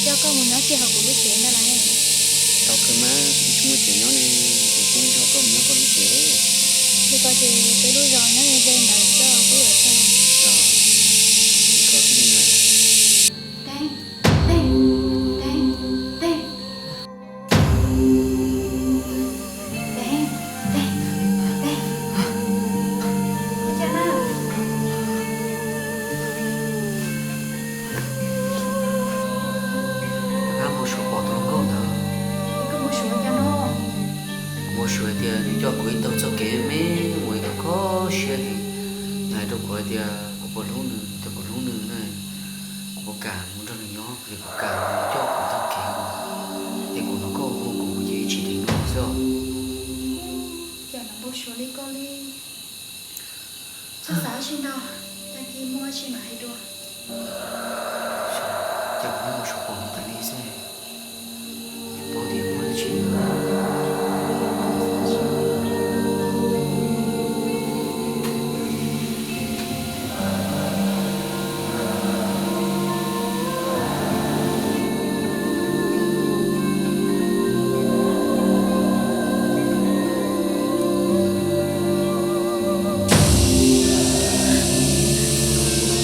Coj koj mus nyob kiag hauv kuv lub tsev ntag lauj. Tau kawg mas, kuv tsis muaj tsev nyob ne, ces kuv nrog koj mus nyob koj lub tsev. Li ko ces peb lub zos nyob ze ze ntawd xwb, kuv yuav tau. Koj xwb li mas. Teeb, teeb, teeb, teeb. Teeb, teeb, teeb. Ua cas na? Rov qab npau suav pom tus hluas nkauj ntawd. Koj npau suav cas no? Kuv npau suav hais tias nws coj kuv ib tug txoj kev me me mus ib tug kho siab heev. Nws hais rau kuv hais tias kuv puas hlub nws, tias kuv hlub nws na, kuv puas kam mus nrog nws nyob, kuv tias kuv kam, nws coj kuv taug kev mus. Ces kuv hnov koj hu kuv ces tsis tim no xwb os. Cas nws npau suav li koj li? Txhob xav dab tsi ntau, tag kis muaj dab tsi mam hais dua. Cas kuv npau suav pom nws tas li xwb, tsis paub tias muaj dab tsi.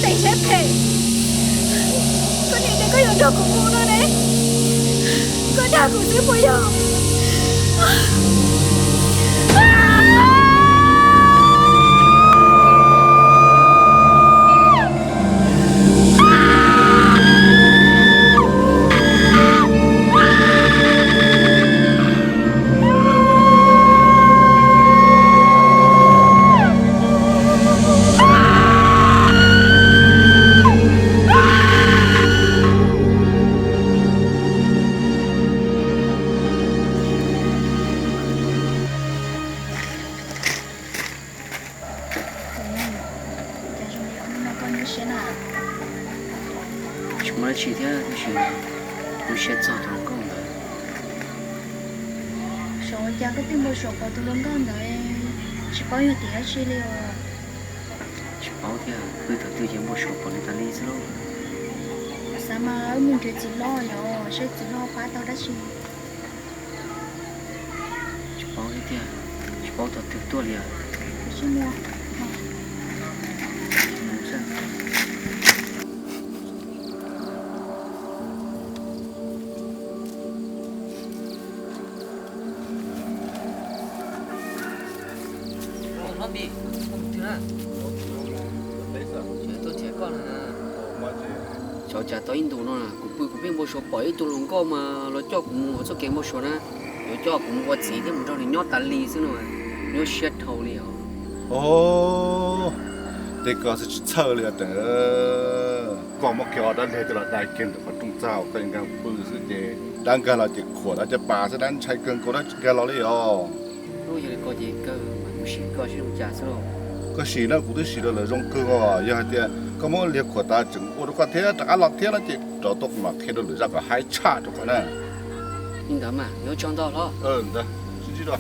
Teem Ntshiab Phem, koj niam tias koj yuav nrog kuv mus no ne, koj dag kuv xwb puas yog? Cas zoo li hnub no koj nyuaj siab na? Tsis muaj dab tsi thiab, tab sis nyuaj siab txog tus hluas nkauj ntawd. Xyov ua cas koj twb npau suav pom tus hluas nkauj ntawd, tsis paub yog tim dab tsi li os. Tsis paub thiab, wb thaum twg ces npau suav pom nws tas li xwb lauj. Xav mas wb mus nrhiav txiv hlob yog saib txiv hlob pab tau dab tsi. Tsis paub thiab tiag, tsis paub thaum twg tuaj li os. Xyov cas tau ib ntus no kuv pw kuv pheej npau suav pom ib tug hluas nkauj mas los coj kuv mus ua txoj kev npau suav na, yuav coj kuv mus ua txiv thiab mus nrog nws nyob tas li xwb no, nyuaj siab dhau li os. Os, tej ko xwb tsis txhawj li os Teem. Koj muab kiag ob dab leg coj los dai kiag ntawm qhov rooj txag uas koj nkag pw xwb ces dab nkag los ces khuam dab caj pas xwb, dab ntshai kawg nkaus dab tsis nkag los li os. Yog li ko ces kawg mas kuv sim koj seb zoo cas xwb lauj. Koj sim na, kuv twb sim rau lawv zoo kawg os. Yog hais tias koj muab lig khuam tas tseem ua rau koj thiab rov qab los thiab no ces rov tuaj kuv mam qhia rau lwm zaj kom haib tshaj rau koj na. Li ntawd mas yuav tsaug ntau hlob. Ntawd sib ntsib dua.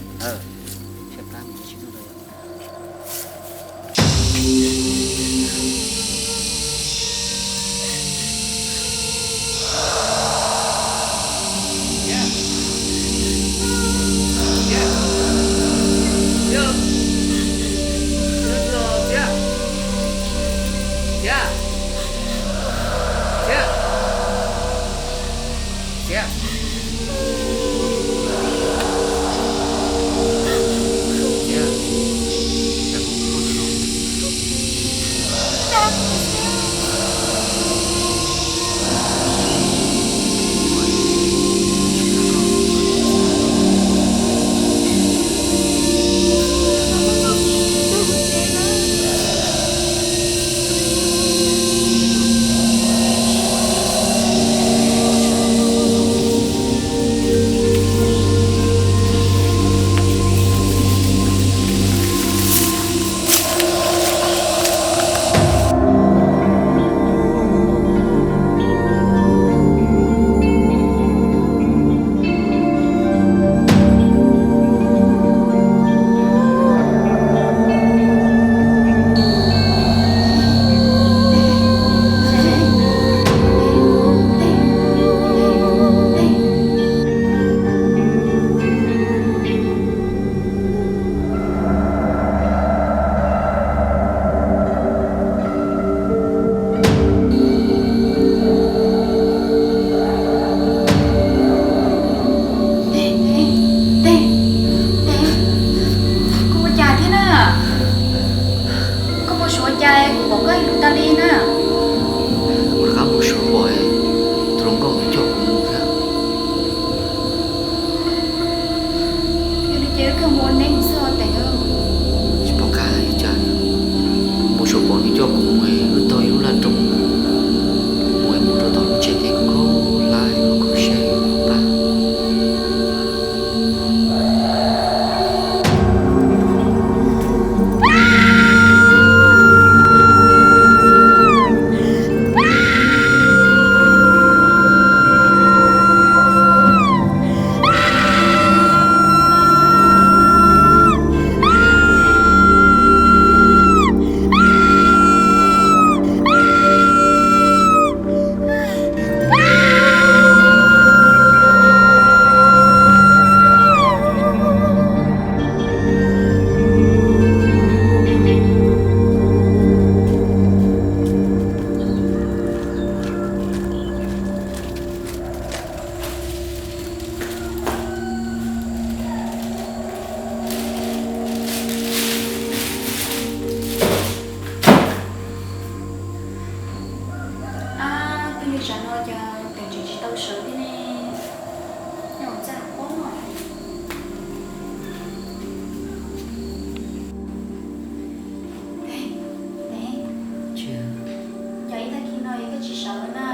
Sawv li ne, nyuam txaj pob no. Yog ib tag kis no es koj tsis sawv na?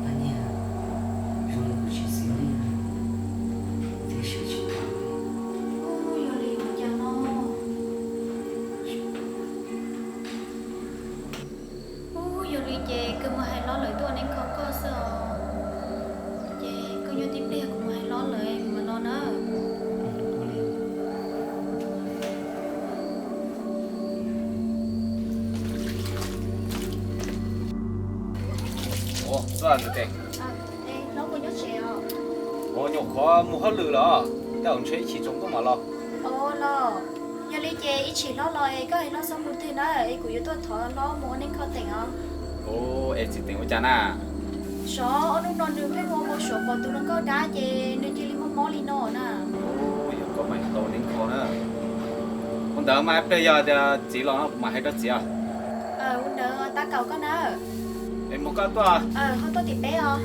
Paj Niag, zoo li kuv tsis txiv neej, kuv thiaj sawv tsis tau. Ub, yog li ua cas no? Ub, yog li ces koj mus hais hlob lawv tuaj ua neeb kho koj xwb os. Ces koj nyob tib pliag, kuv mus hais hlob lawv mam los na. Ua, tuaj ntawm tes. Ua, nyuam qhuav mus hauj lwm los? Tej zaum ntshe ib chim tsaus ntuj mam los. Yog li ces ib chim hlob los es koj hais hlob txhob mus twg na, es kuv yuav tuaj thov hlob mus ua neeb kho teem os. Ua, es txiv teem ua cas na? Xyov ob hnub no nws pheej ua mus suav pom tus hluas nkauj dab ces nws cia li mob mob li no na. Ua, yog koj mas tau neeb kho na. Ua ntawd mas ib pliag yog tias txiv los no kuv mam hais rau txiv os. Ua ntawd tab kaum koj na. Es mus koj tuaj. Ho tuaj tim peb os.